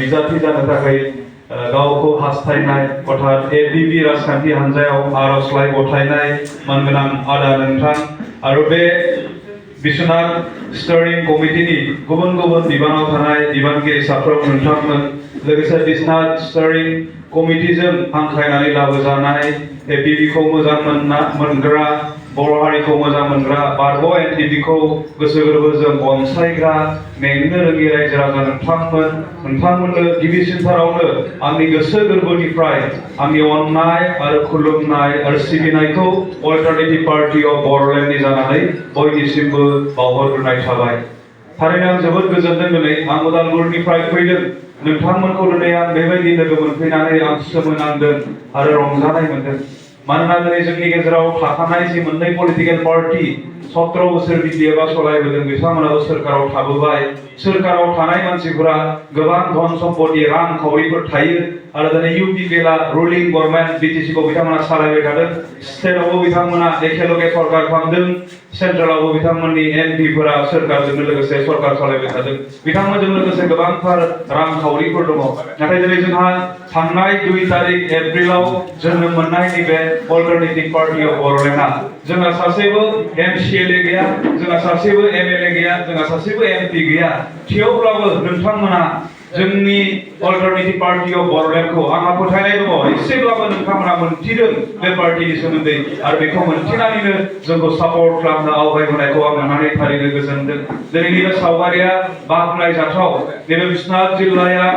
बिजाथि जानो थाखाय गावखौ हास्थायनाय अर्थात APB राजखान्थि हान्जायाव आर'जलाइ गथायनाय मानगोनां आदा नोंथां आरो बे बिश्वनाथ स्टीयरिं कमिटिनि गुबुन गुबुन बिबानाव थानाय बिबानगिरि साफ्रोम नोंथांमोन लोगोसे बिश्वनाथ स्टीयरिं कमिटिजों हांख्रायनानै लाबोजानाय APB खौ मोजां मोनग्रा बर' हारिखौ मोजां मोनग्रा बारग' NDFB खौ गोसो गोरबोजों अनसायग्रा मेंनो रोङि रायजो राजा नोंथांमोननो गिबिसिनथारावनो आंनि गोसो गोरबोनिफ्राय आंनि अननाय आरो खुलुमनाय आरो सिबिनायखौ अल्टारनेटिभ पार्टी अफ बड'लेण्डनि जानानै बयनिसिमबो बावहरग्रोनाय थाबाय। थारैनो आं जोबोद गोजोनदों दिनै आं उदालगुरिनिफ्राय फैदों नोंथांमोनखौ दिनै आं बेबायदि लोगो मोनफैनानै आं सोमोनांदों आरो रंजानाय मोनदों। मानोना दिनै जोंनि गेजेराव थाखानाय जि मोननै पलिटिकेल पार्टी 17 बोसोर BTFआ सलायबोदों बिथांमोनाबो सोरखाराव थाबोबाय। सोरखाराव थानाय मानसिफोरा गोबां धन सम्पति रां खावरिफोर थायो आरो दिनै UPPला रुलिं गभर्नमेन्ट BTC खौ बिथांमोना सालायबाय थादों। स्टेटआवबो बिथांमोना एखेलगे सरकार खालामदों। सेन्ट्रेलावबो बिथांमोननि MPफोरा सोरखारजों लोगोसे सरकार सालायबाय थादों। बिथांमोनजों लोगोसे गोबांथार रांखावरिफोर दङ। नाथाय दिनै जोंहा थांनाय 2 तारिख एप्रिलाव जोनोम मोननाय नैबे अल्टारनेटिभ पार्टी अफ बड'लेण्डआ जोंहा सासेबो MCLA गैया, जोंहा सासेबो MLA गैया, जोंहा सासेबो MP गैया। थेवब्लाबो नोंथांमोना जोंनि अल्टारनेटिभ पार्टी अफ बड'लेण्डखौ आंहा फोथायनाय दङ एसेब्लाबो नोंथांमोना मोनथिदों बे पार्टीनि सोमोन्दै आरो बेखौ मोनथिनानैनो जोंखौ सापर्ट खालामनो आवगायबोनायखौ आं नुनानै थारैनो गोजोनदों। दिनैनि बे सावगारिया बाख्नायजाथाव। नैबे बिश्वनाथ जिल्लाया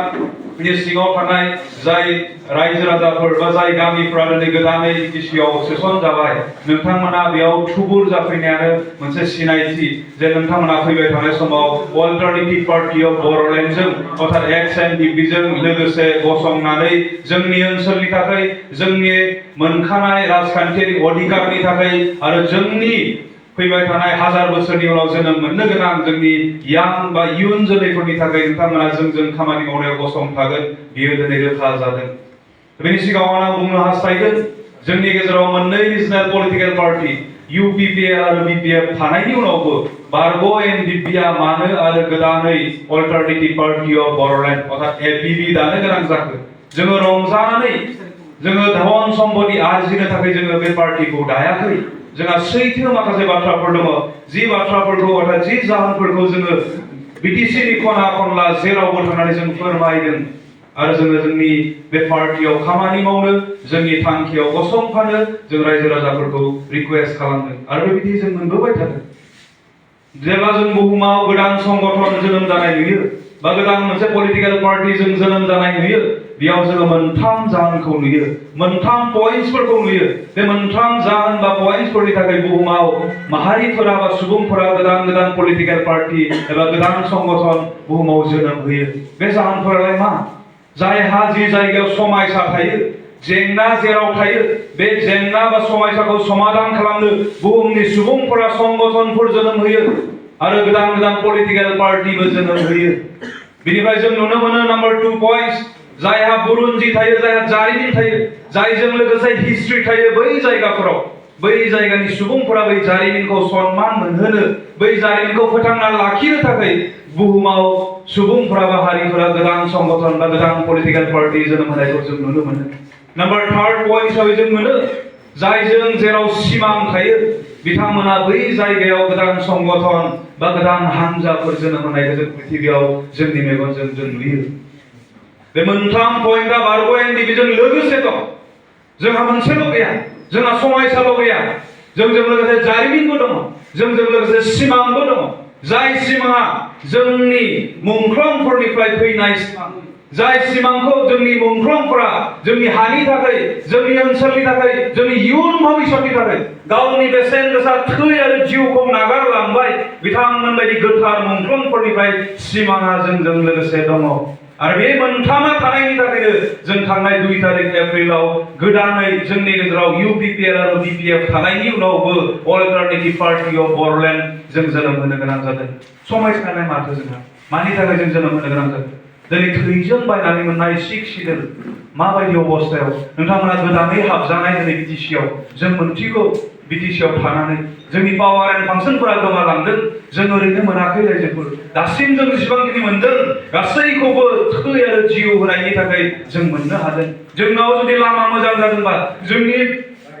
नि सिङाव थानाय जाय रायजो राजाफोर बा जाय गामिफ्रा दिनै गोदानै BTCआव सोसन जाबाय नोंथांमोना बेयाव थुबुर जाफैनायानो मोनसे सिनायथि जे नोंथांमोना फैबाय थानाय समाव अल्टारनेटिभ पार्टी अफ बड'लेण्डजों अर्थात NDFBजों लोगोसे गसंनानै जोंनि ओनसोलनि थाखाय जोंनि मोनखानाय राजखान्थियारि अधिकारनि थाखाय आरो जोंनि फैबाय थानाय 1000 बोसोरनि उनाव जोनोम मोननो गोनां जोंनि यां बा इयुन जोलैफोरनि थाखाय नोंथांमोना जोंजों खामानि मावनायाव गसंथागोन बियो दिनै रोखा जादों। बेनि सिगाङाव आं बुंनो हास्थायदों जोंनि गेजेराव मोननै रिजनेल पलिटिकेल पार्टी UPPL आरो BPF थानायनि उनावबो बारग' NDFBआ मानो आरो गोदानै अल्टारनेटिभ पार्टी अफ बड'लेण्ड अर्थात APB दानो गोनां जाखो। जोङो रंजानानै जोङो धन सम्पति आरजिनो थाखाय जोङो बे पार्टीखौ दायाखै। जोंहा सैथो माखासे बाथ्राफोर दङ जि बाथ्राफोरखौ अर्थात जि जाहोनफोरखौ जोङो BTCनि खना खनला जेरावबो थांनानै जों फोरमायदों आरो जोङो जोंनि बे पार्टीयाव खामानि मावनो जोंनि थांखियाव गसंफानो जों रायजो राजाफोरखौ रिक्वेस्ट खालामदों आरो बेबायदि जों मोनबोबाय थादों। जेब्ला जों बुहुमाव गोदान संगठन जोनोम जानाय नुयो बा गोदान मोनसे पलिटिकेल पार्टी जों जोनोम जानाय नुयो बेयाव जोङो मोनथाम जाहोनखौ नुयो, मोनथाम पइन्ट्सफोरखौ नुयो। बे मोनथाम जाहोन बा पइन्ट्सफोरनि थाखाय बुहुमाव माहारिफोरा बा सुबुंफोरा गोदान गोदान पलिटिकेल पार्टी एबा गोदान संगठन बुहुमाव जोनोम होयो। बे जाहोनफोरालाय मा? जायहा जि जायगायाव समायसा थायो जेंना जेराव थायो बे जेंना बा समायसाखौ समाधान खालामनो बुहुमनि सुबुंफोरा संगठनफोर जोनोम होयो आरो गोदान गोदान पलिटिकेल पार्टीबो जोनोम होयो। बिनिफ्राय जों नुनो मोनो नम्बर 2 पइन्ट्स जायहा बुरुन्जि थायो, जायहा जारिमिन थायो, जायजों लोगोसे हिस्ट्री थायो बै जायगाफोराव बै जायगानि सुबुंफोरा बै जारिमिनखौ सन्मान मोनहोनो बै जारिमिनखौ फोथांना लाखिनो थाखाय बुहुमाव सुबुंफोरा बा हारिफोरा गोदान संगठन बा गोदान पलिटिकेल पार्टी जोनोम होनायखौ जों नुनो मोनो। नम्बर 3 पइन्ट हिसाबै जों मोनो जायजों जेराव सिमां थायो बिथांमोना बै जायगायाव गोदान संगठन बा गोदान हान्जाफोर जोनोम होनायखौ जों पृथिबियाव जोंनि मेगनजों जों नुयो। बे मोनथाम पइन्टआ बारग' NDFBजों लोगोसे दं। जोंहा मोनसेल' गैया, जोंहा समायसाल' गैया, जोंजों लोगोसे जारिमिनबो दङ, जोंजों लोगोसे सिमांबो दङ। जाय सिमाङा जोंनि मुंख्लंफोरनिफ्राय फैनाय सिमां, जाय सिमांखौ जोंनि मुंख्लंफोरा जोंनि हानि थाखाय, जोंनि ओनसोलनि थाखाय, जोंनि इयुन भबिष्यतनि थाखाय गावनि बेसेन गोसा थै आरो जिउखौ नागारलांबाय बिथांमोन बायदि गोथार मुंख्लंफोरनिफ्राय सिमाङा जोंजों लोगोसे दङ। आरो बे मोनथामा थानायनि थाखायनो जों थांनाय 2 तारिख एप्रिलाव गोदानै जोंनि गेजेराव UPPL आरो BPF थानायनि उनावबो अल्टारनेटिभ पार्टी अफ बड'लेण्ड जों जोनोम होनो गोनां जादों। समायसानाय माथो जोंहा मानि थाखाय जों जोनोम होनो गोनां जादों? दिनै थैजों बायनानै मोननाय 6 सिडुल माबायदि अबस्थायाव नोंथांमोना गोदानै हाबजानाय दिनै BTC आव जों मोनथिगौ BTC आव थानानै जोंनि पावार एन्ड फांसनफोरा गोमालांदों जों ओरैनो मोनाखै रायजोफोर दासिम जों जेसेबांखिनि मोनदों गासैखौबो थै आरो जिउ होनायनि थाखाय जों मोननो हादों जोंनाव जुदि लामा मोजां जादोंबा जोंनि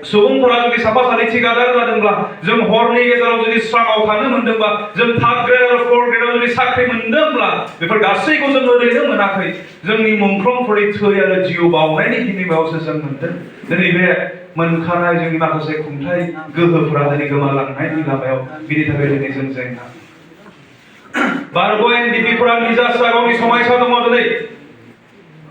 सुबुंफोरा जुदि साफा सानै थिकादार जादोंब्ला जों हरनि गेजेराव जुदि स्राङाव थानो मोनदोंबा जों 3rd ग्रेड आरो 4th ग्रेडआव जुदि साख्रि मोनदोंब्ला बेफोर गासैखौ जों ओरैनो मोनाखै जोंनि मुंख्लंफोरनि थै आरो जिउ बावनायनि बिनिमयावसो जों मोनदों दिनै बे मोनखानाय जोंनि माखासे खुंथाय गोहोफोरा दिनै गोमालांनायनि लामायाव बिनि थाखाय दिनै जों जेंना बारग' NDPफोरा निजास्रा गावनि समायसा दङ दिनै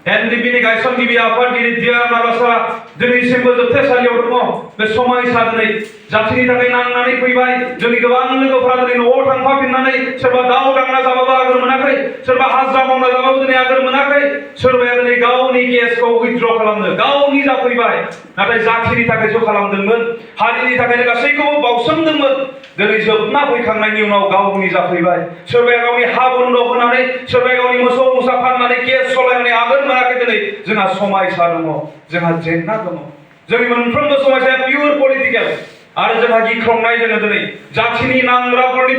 NDPनि गायसनगिरि आफादगिरि डिआर नागासारा दिनैसिमबो जोबथेसालियाव दङ बे समायसा दिनै जाथिनि थाखाय नांनानै फैबाय जोंनि गोबां लोगोफोरा दिनै न'आव थांफाफिननानै सोरबा दाउ दांना जाबाबो आगोर मोनाखै सोरबा हाजिरा मावना जाबाबो दिनै आगोर मोनाखै सोरबाया दिनै गावनि केसखौ उइथड्र खालामनो गावनि जाफैबाय नाथाय जाथिनि थाखायसो खालामदोंमोन हारिनि थाखायनो गासैखौबो बावसोमदोंमोन दिनै जोबना फैखांनायनि उनाव गावनि जाफैबाय सोरबाया गावनि हा बन्द होनानै सोरबाया गावनि मोसौ मोसा फाननानै केस सलायनानै आगोर मोनाखै दिनै जोंहा समायसा दङ जोंहा जेंना दङ जोंनि मोनफ्रोमबो समायसाया पियर पलिटिकेल आरो जोंहा गिख्रंनाय दङ दिनै जाथिनि नांग्राफोरनि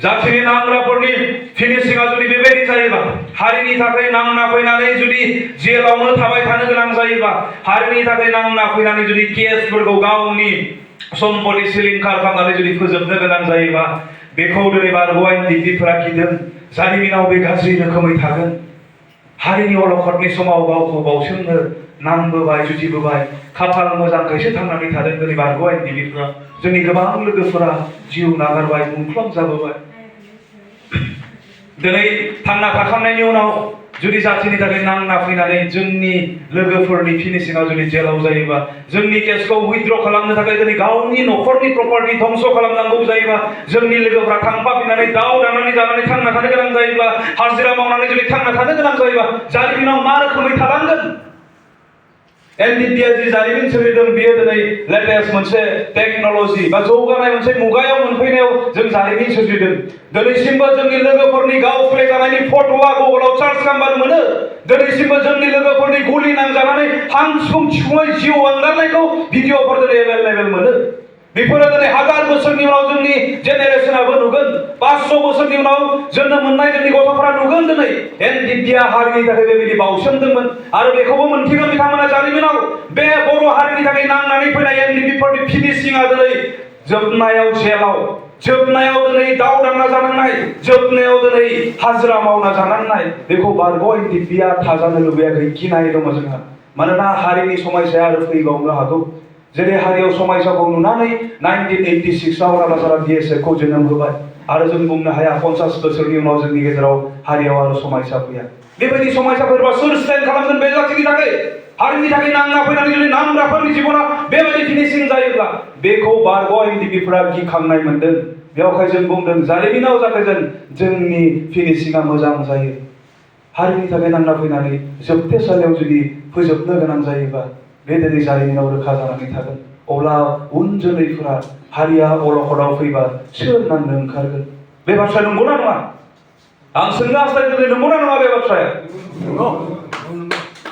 जाथिनि नांग्राफोरनि फिनिशिंआ जुदि बेबायदि जायोबा हारिनि थाखाय नांना फैनानै जुदि जेलावनो थाबाय थानो गोनां जायोबा हारिनि थाखाय नांना फैनानै जुदि केसफोरखौ गावनि सम्पति सिलिंखार खालामनानै जुदि फोजोबनो गोनां जायोबा बेखौ दिनै बारग' NDPफोरा गिदों जारिमिनाव बे गाज्रि रोखोमै थागोन हारिनि अलखदनि समाव गावखौ बावसोमनो नांबोबाय जुजिबोबाय खाफाल मोजांखायसो थांनानै थादों दिनै बारग' NDPफोरा जोंनि गोबां लोगोफोरा जिउ नागारबाय मुंख्लं जाबोबाय दिनै थांना थाखांनायनि उनाव जुदि जाथिनि थाखाय नांना फैनानै जोंनि लोगोफोरनि फिनिशिंआव जुदि जेलाव जायोबा जोंनि केसखौ उइथड्र खालामनो थाखाय दिनै गावनि न'खरनि प्रपार्टि धंस खालामनांगौ जायोबा जोंनि लोगोफोरा थांफाफिननानै दाउ दाननानै जानानै थांना थानो गोनां जायोब्ला हाजिरा मावनानै जुदि थांना थानो गोनां जायोबा जारिमिनाव मा रोखोमै थालांगोन NDPआ जि जारिमिन सोलिदों बियो दिनै लेटेस्ट मोनसे टेक्न'लजि बा जौगानाय मोनसे मुगायाव मोनफैनायाव जों जारिमिन सोरजिदों दिनैसिमबो जोंनि लोगोफोरनि गाव प्ले जानायनि फट'आ गुगोलाव सार्च खालामबानो मोनो दिनैसिमबो जोंनि लोगोफोरनि गुलि नांजानानै हां सिफुं सिफुङै जिउ अंगारनायखौ भिडिअफोर दिनै एभेलेबेल मोनो बेफोरो दिनै 1000 बोसोरनि उनाव जोंनि जेनेरेसनाबो नुगोन 500 बोसोरनि उनाव जोनोम मोननाय जोंनि गथ'फोरा नुगोन दिनै NDPआ हारिनि थाखाय बेबायदि बावसोमदोंमोन आरो बेखौबो मोनथिगोन बिथांमोना जारिमिनाव बे बर' हारिनि थाखाय नांनानै फैनाय NDPफोरनि फिनिशिंआ दिनै जोबनायाव जेलाव जोबनायाव दिनै दाउ दांना जानांनाय जोबनायाव दिनै हाजिरा मावना जानांनाय बेखौ बारग' NDPआ थाजानो लुबैयाखै गिनाय दङ जोंहा मानोना हारिनि समायसाया आरो फैबावनो हागौ जेरै हारियाव समायसाखौ नुनानै 1986 आव नागासारा DSFखौ जोनोम होबाय आरो जों बुंनो हाया 50 बोसोरनि उनाव जोंनि गेजेराव हारियाव आरो समायसा फैया बेबायदि समायसाफोरबा सोर स्टेन्ड खालामगोन बे जाथिनि थाखाय हारिनि थाखाय नांना फैनानै जुदि नामग्राफोरनि जिबना बेबायदि फिनिशिं जायोब्ला बेखौ बारग' NDPफोरा गिखांनाय मोनदों बेवहाय जों बुंदों जारिमिनाव जाथाय जोंनि फिनिशिंआ मोजां जायो हारिनि थाखाय नांना फैनानै जोबथेसालियाव जुदि फोजोबनो गोनां जायोबा बे दिनै जारिमिनाव रोखा जानानै थागोन अब्ला उन जोलैफोरा हारिया अलखदाव फैबा सोर नांनो ओंखारगोन बे बाथ्राया नंगौना नङा आं सोंनो हास्थायदों दिनै नंगौना नङा बे बाथ्राया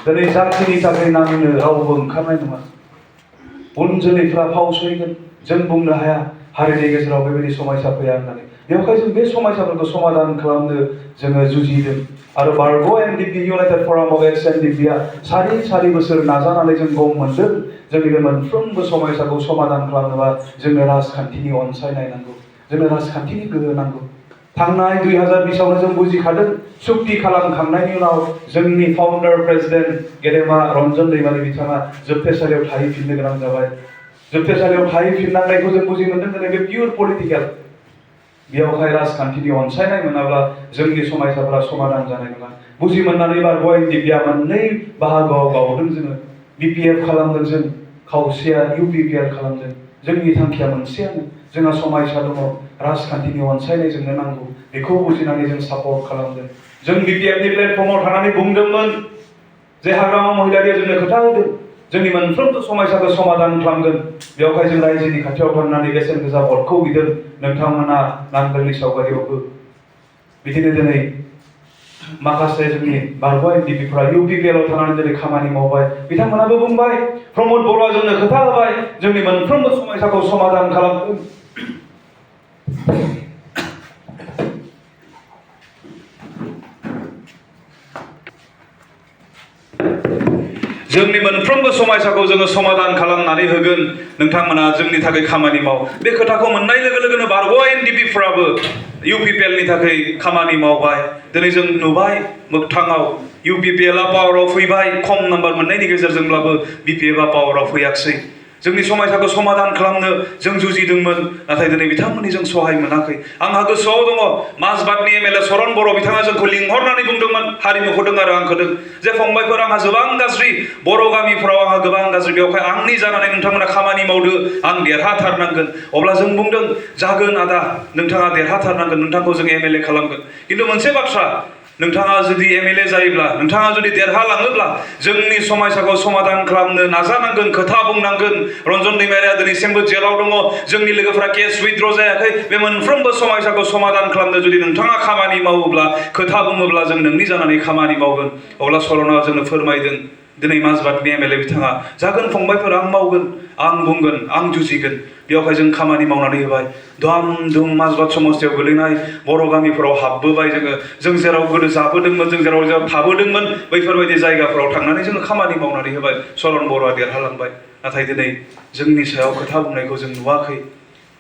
दिनै जाथिनि थाखाय नांनो रावबो ओंखारनाय नङा उन जोलैफ्रा फावसयगोन जों बुंनो हाया हारिनि गेजेराव बेबायदि समायसा फैया होननानै बेवहाय जों बे समायसाफोरखौ समाधान खालामनो जोङो जुजिदों आरो बारग' NDP इउनाइटेड फराम अफ एक्स NDPआ सारि बोसोर नाजानानै जों गम मोनदों जोंनि बे मोनफ्रोमबो समायसाखौ समाधान खालामनोबा जोंनो राजखान्थिनि अनसायनाय नांगौ जोंनो राजखान्थिनि गोहो नांगौ थांनाय 2020 आवनो जों बुजिखादों सुक्ति खालामखांनायनि उनाव जोंनि फाउन्डार प्रेसिडेन्ट गेदेमा रन्जन दैमारि बिथाङा जोबथेसालियाव थाहैफिननो गोनां जाबाय जोबथेसालियाव थाहैफिननांनायखौ जों बुजि मोनदों दिनै बे पियर पलिटिकेल बेयावहाय राजखान्थिनि अनसायनाय मोनाब्ला जोंनि समायसाफोरा समाधान जानाय नङा बुजि मोननानै बारग' NDPआ मोननै बाहागोआव गावदों जोङो BPF खालामदों जों खावसेया UPPR खालामदों जोंनि थांखिया मोनसेयानो जोंहा समायसा दङ राजखान्थिनि अनसायनाय जोंनो नांगौ बेखौ बुजिनानै जों सापर्ट खालामदों जों BPFनि प्लेटफर्माव थानानै बुंदोंमोन जे हाग्रामा महिलारिया जोंनो खोथा होदों जोंनि मोनफ्रोमबो समायसाखौ समाधान खालामगोन बेवहाय जों रायजोनि खाथियाव थांनानै बेसेन गोसा भटखौ बिदों नोंथांमोना नांगोलनि सावगारियावबो बिदिनो दिनै माखासे जोंनि बारग' एनडिपिफोरा इउपिपिएलआव थानानै दिनै खामानि मावबाय बिथांमोनाबो बुंबाय प्रमद बर'आ जोंनो खोथा होबाय जोंनि मोनफ्रोमबो समस्याखौ समाधान खालामगोन जोंनि मोनफ्रोमबो समस्याखौ जोङो समाधान खालामनानै होगोन नोंथांमोना जोंनि थाखाय खामानि माव बे खोथाखौ मोननाय लोगो लोगोनो बारग' एनडिपिफोराबो इउपिपिएलनि थाखाय खामानि मावबाय दिनै जों नुबाय मोगथाङाव इउपिपिएलआ पावाराव फैबाय खम नाम्बार मोननायनि गेजेरजोंब्लाबो बिपिएफआ पावाराव फैयाखिसै जोंनि समस्याखौ समाधान खालामनो जों जुजिदोंमोन नाथाय दिनै बिथांमोननि जों सहाय मोनाखै आंहा गोसोआव दङ माजबादनि एमएलए सरन बर' बिथाङा जोंखौ लिंहरनानै बुंदोंमोन हारिमुखौ दों आरो आंखौ दों जे फंबायफोर आंहा गोबां गाज्रि बर' गामिफोराव आंहा गोबां गाज्रि बेवहाय आंनि जानानै नोंथांमोना खामानि मावदो आं देरहाथारनांगोन अब्ला जों बुंदों जागोन आदा नोंथाङा देरहाथारनांगोन नोंथांखौ जों एमएलए खालामगोन खिन्थु मोनसे बाथ्रा नोंथाङा जुदि एमएलए जायोब्ला नोंथाङा जुदि देरहालाङोब्ला जोंनि समस्याखौ समाधान खालामनो नाजानांगोन खोथा बुंनांगोन रन्जन दैमारिया दिनैसिमबो जेलाव दङ जोंनि लोगोफ्रा केस उइथड्र जायाखै बे मोनफ्रोमबो समस्याखौ समाधान खालामनो जुदि नोंथाङा खामानि मावोब्ला खोथा बुङोब्ला जों नोंनि जानानै खामानि मावगोन अब्ला सरना जोंनो फोरमायदों दिनै माजबादनि एमएलए बिथाङा जागोन फंबायफोर आं मावगोन आं बुंगोन आं जुजिगोन बेवहाय जों खामानि मावनानै होबाय धाम धुम माजबाद समस्थियाव गोलैनाय बर' गामिफोराव हाबबोबाय जों जेराव गोदो जाबोदोंमोन जों जेराव थाबोदोंमोन बैफोरबायदि जायगाफोराव थांनानै जोङो खामानि मावनानै होबाय सरन बर'आ देरहालांबाय नाथाय दिनै जोंनि सायाव खोथा बुंनायखौ जों नुवाखै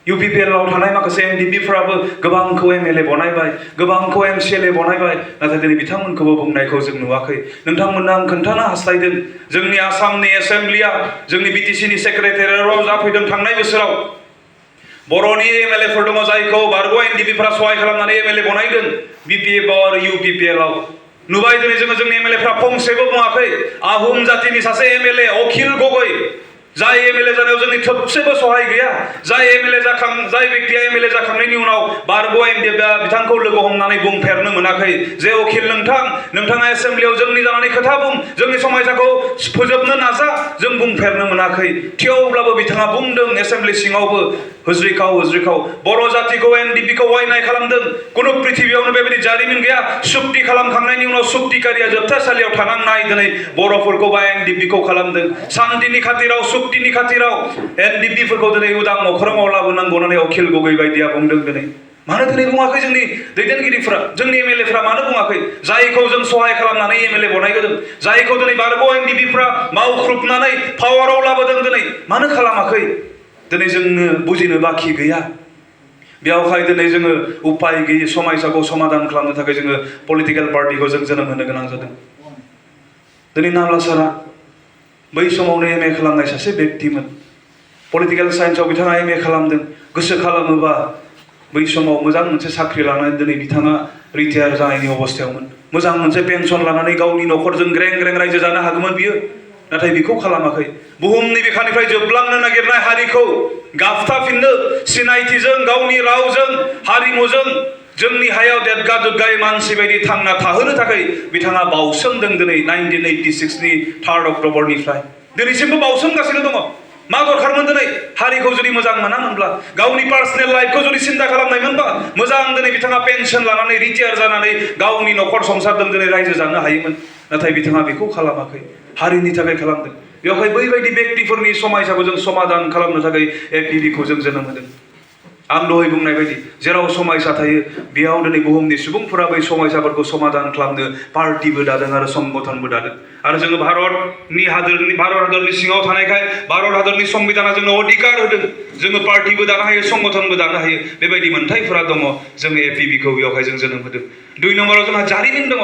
इउपिपिएलआव थानाय माखासे एनडिपिफोराबो गोबांखौ एमएलए बनायबाय गोबांखौ एमसिएलए बनायबाय नाथाय दिनै बिथांमोनखौबो बुंनायखौ जों नुवाखै नोंथांमोननो आं खोन्थानो हास्थायदों जोंनि आसामनि एसेम्ब्लिया जोंनि बिटिसिनि सेक्रेटारियेटआव जाफैदों थांनाय बोसोराव बर'नि एमएलएफोर दङ जायखौ बारग' एनडिपिफोरा सहाय खालामनानै एमएलए बनायदों बिपिएफ आरो इउपिपिएलआव नुबाय दिनै जोंनि एमएलएफ्रा फंसेबो बुङाखै आहम जातिनि सासे एमएलए अखिल गगৈ जाय एमएलए जानायाव जोंनि थोबसेबो सहाय गैया जाय बेक्तिया एमएलए जाखांनायनि उनाव बारग' एनडिपिआ बिथांखौ लोगो हमनानै बुंफेरनो मोनाखै जे अखिल नोंथाङा एसेम्ब्लियाव जोंनि जानानै खोथा बुं जोंनि समस्याखौ फोजोबनो नाजा जों बुंफेरनो मोनाखै थेवब्लाबो बिथाङा बुंदों एसेम्ब्लि सिङावबो हुज्रिखाव बर' जातिखौ एनडिपिखौ अयनाय खालामदों कुनु पृथिबियावनो बेबायदि जारिमिन गैया सुक्ति खालामखांनायनि उनाव सुक्तिकारिया जोबथासालियाव थानांनाय दिनै बर'फोरखौ बा एनडिपिखौ खालामदों शान्तिनि खाथिराव सुक्तिनि खाथिराव एनडिपिफोरखौ दिनै उदां अख्राङाव लाबोनांगौ होननानै अखिल गगৈ बायदिया बुंदों दिनै मानो दिनै बुङाखै जोंनि दैदेनगिरिफ्रा जोंनि एमएलएफ्रा मानो बुङाखै जायखौ जों सहाय खालामनानै एमएलए बनायदों जायखौ दिनै बारग' एनडिपिफ्रा मावख्रुबनानै पावाराव लाबोदों दिनै मानो खालामाखै दिनै जोंनो बुजिनो बाखि गैया बेयावहाय दिनै जोङो उपाय गैयै समस्याखौ समाधान खालामनो थाखाय जोङो पलिटिकेल पार्टिखौ जों जोनोम होनो गोनां जादों दिनै नाब्ला सारा बै समावनो एमए खालामनाय सासे बेक्तिमोन पलिटिकेल साइन्सआव बिथाङा एमए खालामदों गोसो खालामोबा बै समाव मोजां मोनसे साख्रि लानानै दिनै बिथाङा रिटायार जानायनि अबस्थायावमोन मोजां मोनसे पेन्सन लानानै गावनि न'खरजों ग्रें ग्रें रायजो जानो हागौमोन बियो नाथाय बेखौ खालामाखै बुहुमनि बिखानिफ्राय जोबलांनो नागिरनाय हारिखौ गाबथाफिननो सिनायथिजों गावनि रावजों हारिमुजों जोंनि हायाव देरगा दुग्गायै मानसि बायदि थांना थाहोनो थाखाय बिथाङा बावसोमदों दिनै 1986नि 3 अक्ट'बरनिफ्राय दिनैसिमबो बावसोमगासिनो दङ मा दरखारमोन दिनै हारिखौ जुदि मोजां मोनामोनब्ला गावनि पार्सनेल लाइफखौ जुदि सिन्था खालामनायमोनबा मोजां दिनै बिथाङा पेन्सन लानानै रिटायार जानानै गावनि न'खर संसारजों दिनै रायजो जानो हायोमोन नाथाय बिथाङा बेखौ खालामाखै हारिनि थाखाय खालामदों बेवहाय बैबायदि बेक्तिफोरनि समस्याखौ जों समाधान खालामनो थाखाय एपिबिखौ जों जोनोम होदों आं दहाय बुंनाय बायदि जेराव समस्या थायो बेयाव दिनै बुहुमनि सुबुंफोरा बै समस्याफोरखौ समाधान खालामनो पार्टिबो दादों आरो संगठनबो दादों आरो जोङो भारत हादरनि सिङाव थानायखाय भारत हादरनि संबिधाना जोंनो अधिकार होदों जोङो पार्टिबो दानो हायो संगठनबो दानो हायो बेबायदि मोनथायफोरा दङ जोङो एपिबिखौ बेवहाय जों जोनोम होदों 2 नम्बराव जोंहा जारिमिन दङ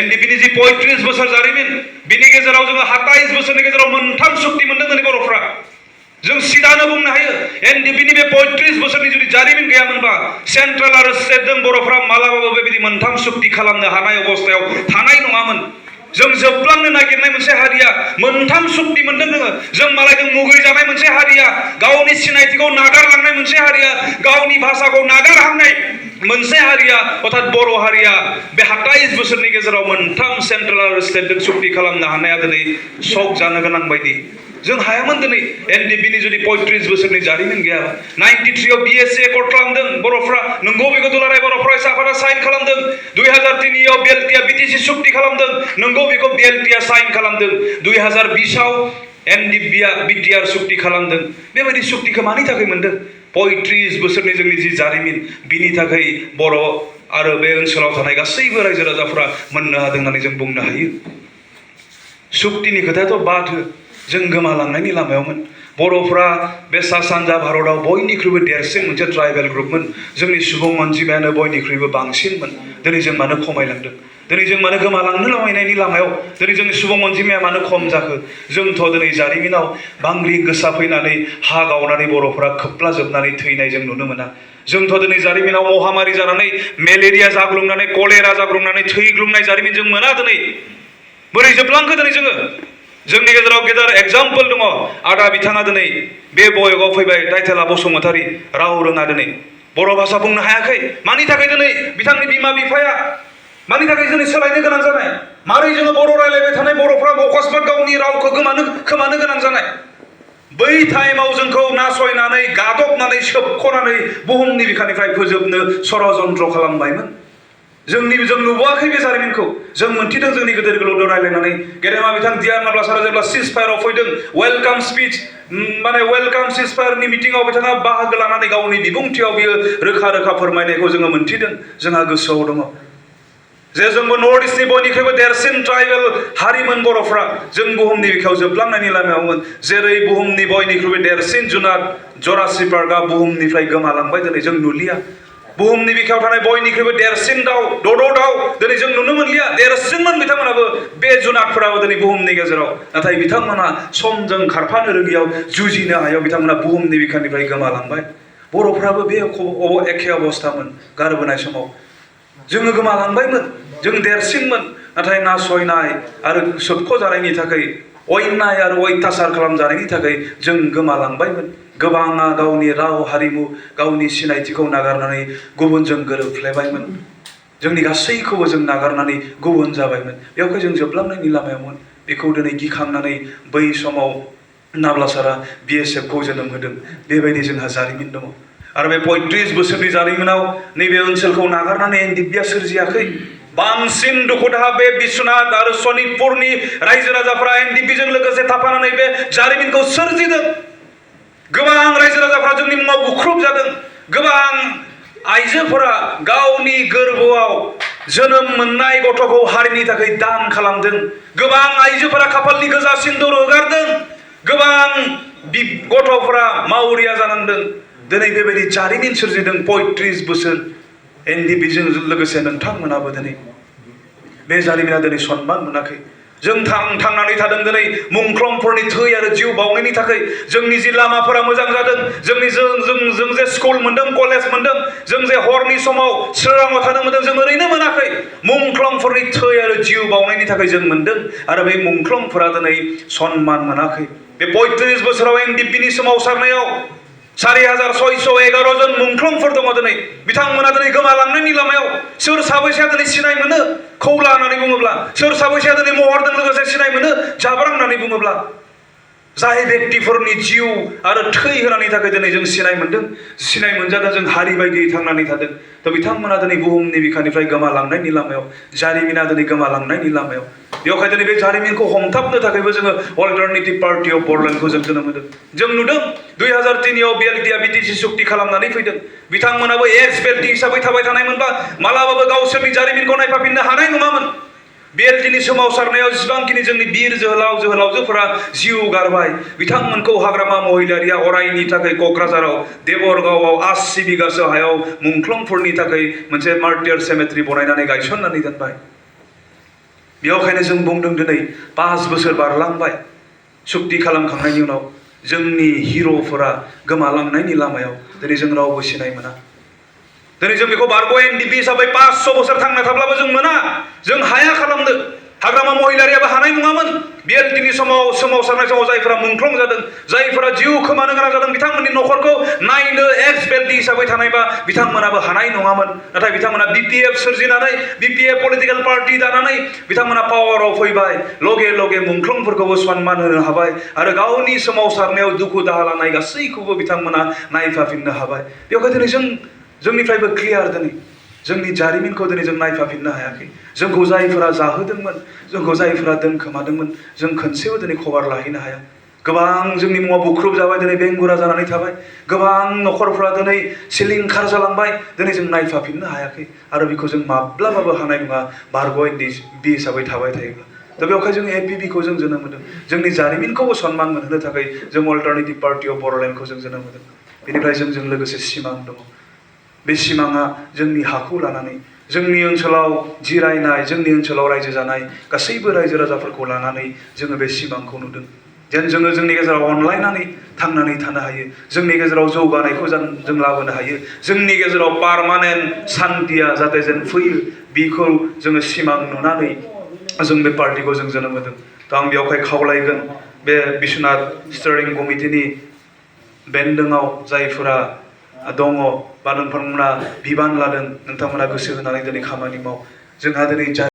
एनडिपिनि जि 35 बोसोर जारिमिन बिनि गेजेराव जोङो 27 बोसोरनि गेजेराव मोनथाम सुक्ति मोनदों दिनै बर'फ्रा जों सिदानो बुंनो हायो एनडिपिनि बे 35 बोसोरनि जुदि जारिमिन गैयामोनबा सेन्ट्रेल आरो स्टेटजों बर'फ्रा मालाबाबो बेबायदि मोनथाम सुक्ति खालामनो हानाय अबस्थायाव थानाय नङामोन जों जोबलांनो नागिरनाय मोनसे हारिया मोनथाम सुक्ति मोनदों जों मालायजों मुगै जानाय मोनसे हारिया गावनि सिनायथिखौ नागारलांनाय मोनसे हारिया गावनि भाषाखौ नागारहांनाय मोनसे हारिया अर्थात बर' हारिया बे 27 बोसोरनि गेजेराव मोनथाम सेन्ट्रेल आरो स्टेटजों सुक्ति खालामनो हानाया दिनै शक जानो गोनां बायदि जों हायामोन दिनै NDP नि जुदि 35 बोसोरनि जारिमिन गैया 93 आव BSC एकर्ड खालामदों बर'फ्रा नंगौ बेखौ दुलाराय बर' फरायसा आफादा साइन खालामदों 2003 आव BLT आ BTC सुक्ति खालामदों नंगौ बेखौ BLT आ साइन खालामदों 2020 आव NDP आ BTR सुक्ति खालामदों बेबायदि सुक्तिखौ मानि थाखाय मोनदों 35 बोसोरनि जोंनि जि जारिमिन बिनि थाखाय बर' आरो बे ओनसोलाव थानाय गासैबो रायजो राजाफोरा मोननो हादों होननानै जों बुंनो हायो सुक्तिनि खोथायाथ' बाद हो जों गोमालांनायनि लामायावमोन बर'फ्रा बे सा सानजा भारतआव बयनिख्रुइबो देरसिन मोनसे ट्राइबेल ग्रुपमोन जोंनि सुबुं अनजिमायानो बयनिख्रुइबो बांसिनमोन दिनै जों मानो खमायलांदों दिनै जों मानो गोमालांनो लामायनायनि लामायाव दिनै जोंनि सुबुं अनजिमाया मानो खम जाखो जोंथ' दिनै जारिमिनाव बांग्रि गोसा फैनानै हा गावनानै बर'फ्रा खोबलाजोबनानै थैनाय जों नुनो मोना जोंथ' दिनै जारिमिनाव महामारि जानानै मेलेरिया जाग्लुंनानै कलेरा जाग्लुंनानै थैग्लुंनाय जारिमिन जों मोना दिनै बोरै जोबलांखो दिनै जोंनि गेजेराव गेदेर एग्जाम्पल दङ आदा बिथाङा दिनै बे बयगआव फैबाय टाइटेला बसुमतारी राव रोङा दिनै बर' भाषा बुंनो हायाखै मानि थाखाय दिनै बिथांनि बिमा बिफाया मानि थाखाय जों सोलायनो गोनां जानाय मारै जोङो बर' रायलायबाय थानाय बर'फ्रा अकस्मात गावनि रावखौ खोमानो गोनां जानाय बै टाइमाव जोंखौ नासयनानै गादबनानै सोबख'नानै बुहुमनि बिखानिफ्राय फोजोबनो षड़यन्त्र खालामबायमोन जों नुबोआखै बे जारिमिनखौ जों मोनथिदों जोंनि गेदेर गोलावजों रायलायनानै गेदेमा बिथां डिआर नाब्ला सारा जेब्ला सिजफायाराव फैदों वेलकाम स्पिच माने वेलकाम सिजफायारनि मिटिंआव बिथाङा बाहागो लानानै गावनि बिबुंथियाव बियो रोखा रोखा फोरमायनायखौ जोङो मोनथिदों जोंहा गोसोआव दङ जे जोंबो नर्थ इस्टनि बयनिख्रुइबो देरसिन ट्राइबेल हारिमोन बर'फ्रा जों बुहुमनि बिखायाव जोबलांनायनि लामायावमोन जेरै बुहुमनि बयनिख्रुइबो देरसिन जुनार जरासिक पार्कआ बुहुमनिफ्राय गोमालांबाय दिनै जों नुलिया बुहुमनि बिखायाव थानाय बयनिख्रुइबो देरसिन दाउ दद' दाउ दिनै जों नुनो मोनलिया देरसिनमोन बिथांमोनाबो बे जुनारफोराबो दिनै बुहुमनि गेजेराव नाथाय बिथांमोना समजों खारफानो रोङियाव जुजिनो हायाव बिथांमोना बुहुमनि बिखानिफ्राय गोमालांबाय बर'फ्राबो बे एखे अबस्थामोन गारबोनाय समाव जोङो गोमालांबायमोन जों देरसिनमोन नाथाय नासयनाय आरो सोबख'जानायनि थाखाय अन्याय आरो अयथासार खालामजानायनि थाखाय जों गोमालांबायमोन गोबाङा गावनि राव हारिमु गावनि सिनायथिखौ नागारनानै गुबुनजों गोरोबफ्लेबायमोन जोंनि गासैखौबो जों नागारनानै गुबुन जाबायमोन बेवहाय जों जोबलांनायनि लामायावमोन बेखौ दिनै गिखांनानै बै समाव नाब्ला सारा BSF खौ जोनोम होदों बेबायदि जोंहा जारिमिन दङ आरो बे 35 बोसोरनि जारिमिनाव नैबे ओनसोलखौ नागारनानै NDP आ सोरजियाखै बांसिन दुखु दाहा बे बिश्वनाथ आरो सनितपुरनि रायजो राजाफोरा NDP जों लोगोसे थाफानानै बे जारिमिनखौ सोरजिदों गोबां रायजो राजाफोरा जोंनि मुङाव बुख्रुब जादों गोबां आइजोफोरा गावनि गोरबोआव जोनोम मोननाय गथ'खौ हारिनि थाखाय दान खालामदों गोबां आइजोफोरा खाफालनि गोजा सिन्दुर होगारदों गोबां गथ'फोरा मावरिया जानांदों दिनै बेबायदि जारिमिन सोरजिदों 35 बोसोर NDP जों लोगोसे नोंथांमोनाबो दिनै बे जारिमिना दिनै सनमान मोनाखै जों थांनानै थादों दिनै मुंख्लंफोरनि थै आरो जिउ बावनायनि थाखाय जोंनि जि लामाफोरा मोजां जादों जों जे स्कुल मोनदों कलेज मोनदों जों जे हरनि समाव सोराङाव थानो मोनदों जों ओरैनो मोनाखै मुंख्लंफोरनि थै आरो जिउ बावनायनि थाखाय जों मोनदों आरो बे मुंख्लंफोरा दिनै सनमान मोनाखै बे 35 बोसोराव NDP नि सोमावसारनायाव 4611 जन मुंख्लंफोर दङ दिनै बिथांमोना दिनै गोमालांनायनि लामायाव सोर साबैसेया दिनै सिनाय मोनो खौला होननानै बुङोब्ला सोर साबैसेया दिनै महरजों लोगोसे सिनाय मोनो जाब्रां होननानै बुङोब्ला जाय व्यक्तिफोरनि जिउ आरो थै होनायनि थाखाय दिनै जों सिनाय मोनजादों जों हारि बायदियै थांनानै थादों थ' बिथांमोना दिनै बुहुमनि बिखानिफ्राय गोमालांनायनि लामायाव जारिमिना दिनै गोमालांनायनि लामायाव बेवहाय दिनै बे जारिमिनखौ हमथाबनो थाखायबो जोङो अल्टारनेटिभ पार्टी अफ बड'लेण्डखौ जों जोनोम होदों जों नुदों 2003 आव BLT आ BTC सुक्ति खालामनानै फैदों बिथांमोनाबो एक्स बेल्टी हिसाबै थाबाय थानायमोनबा मालाबाबो गावसोरनि जारिमिनखौ नायफाफिननो हानाय नङामोन BLT नि सोमावसारनायाव जेसेबांखिनि जोंनि बिर जोहोलावजोफोरा जिउ गारबाय बिथांमोनखौ हाग्रामा महिलारिया अरायनि थाखाय क'क्राझाराव देबरगावआव 80 बिगासो हायाव मुंख्लंफोरनि थाखाय मोनसे मार्टियार सेमेट्रि बनायनानै गायसननानै दोनबाय बेवहायनो जों बुंदों दिनै 5 बोसोर बारलांबाय सुक्ति खालामखांनायनि उनाव जोंनि हिर'फोरा गोमालांनायनि लामायाव दिनै जों रावबो सिनाय मोना दिनै जों बेखौ बारग' NDP हिसाबै 500 बोसोर थांना थाब्लाबो जों मोना जों हाया खालामनो हाग्रामा महिलारियाबो हानाय नङामोन बिएलटिनि समाव सोमावसारनाय समाव जायफोरा मुंख्लं जादों जायफोरा जिउ खोमानो गोनां जादों बिथांमोननि न'खरखौ नायनो एक्स बेल्टी हिसाबै थानायबा बिथांमोनाबो हानाय नङामोन नाथाय बिथांमोना बिपिएफ सोरजिनानै बिपिएफ पलिटिकल पार्टी दानानै बिथांमोना पावाराव फैबाय लगे लगे मुंख्लंफोरखौबो सन्मान होनो हाबाय आरो गावनि सोमावसारनायाव दुखु दाहा लानाय गासैखौबो बिथांमोना नायफाफिननो हाबाय बेवहाय दिनै जोंनिफ्रायबो क्लियार दिनै जोंनि जारिमिनखौ दिनै जों नायफाफिननो हायाखै जोंखौ जायफोरा जाहोदोंमोन जोंखौ जायफोरा दोनखोमादोंमोन जों खनसेबो दिनै खबर लाहैनो हाया गोबां जोंनि मुङा बुख्रुब जाबाय दिनै बेंगुरा जानानै थाबाय गोबां न'खरफ्रा दिनै सिलिंखार जालांबाय दिनै जों नायफाफिननो हायाखै आरो बेखौ जों माब्लाबाबो हानाय नङा बारग' NDFB हिसाबै थाबाय थायोब्ला दा बेवहाय जों APB खौ जों जोनोम होदों जोंनि जारिमिनखौबो सन्मान मोनहोनो थाखाय जों अल्टारनेटिभ पार्टी अफ बड'लेण्डखौ जों जोनोम होदों बेनिफ्राय जोंजों लोगोसे सिमां दङ बे सिमाङा जोंनि हाखौ लानानै जोंनि ओनसोलाव जिरायनाय जोंनि ओनसोलाव रायजो जानाय गासैबो रायजो राजाफोरखौ लानानै जोङो बे सिमांखौ नुदों जेन जोङो जोंनि गेजेराव अनलायनानै थांनानै थानो हायो जोंनि गेजेराव जौगानायखौ जों लाबोनो हायो जोंनि गेजेराव पार्मानेन्ट सान्थिया जाहाथे जेन फैयो बेखौ जोङो सिमां नुनानै जों बे पार्टीखौ जों जोनोम होदों दा आं बेवहाय खावलायगोन बे बिश्वनाथ स्टियारिं कमिटिनि बेन्दोङाव जायफोरा दङ बा नोंथांमोना बिबान लादों नोंथांमोना गोसो होनानै दिनै खामानि माव जोंहा दिनै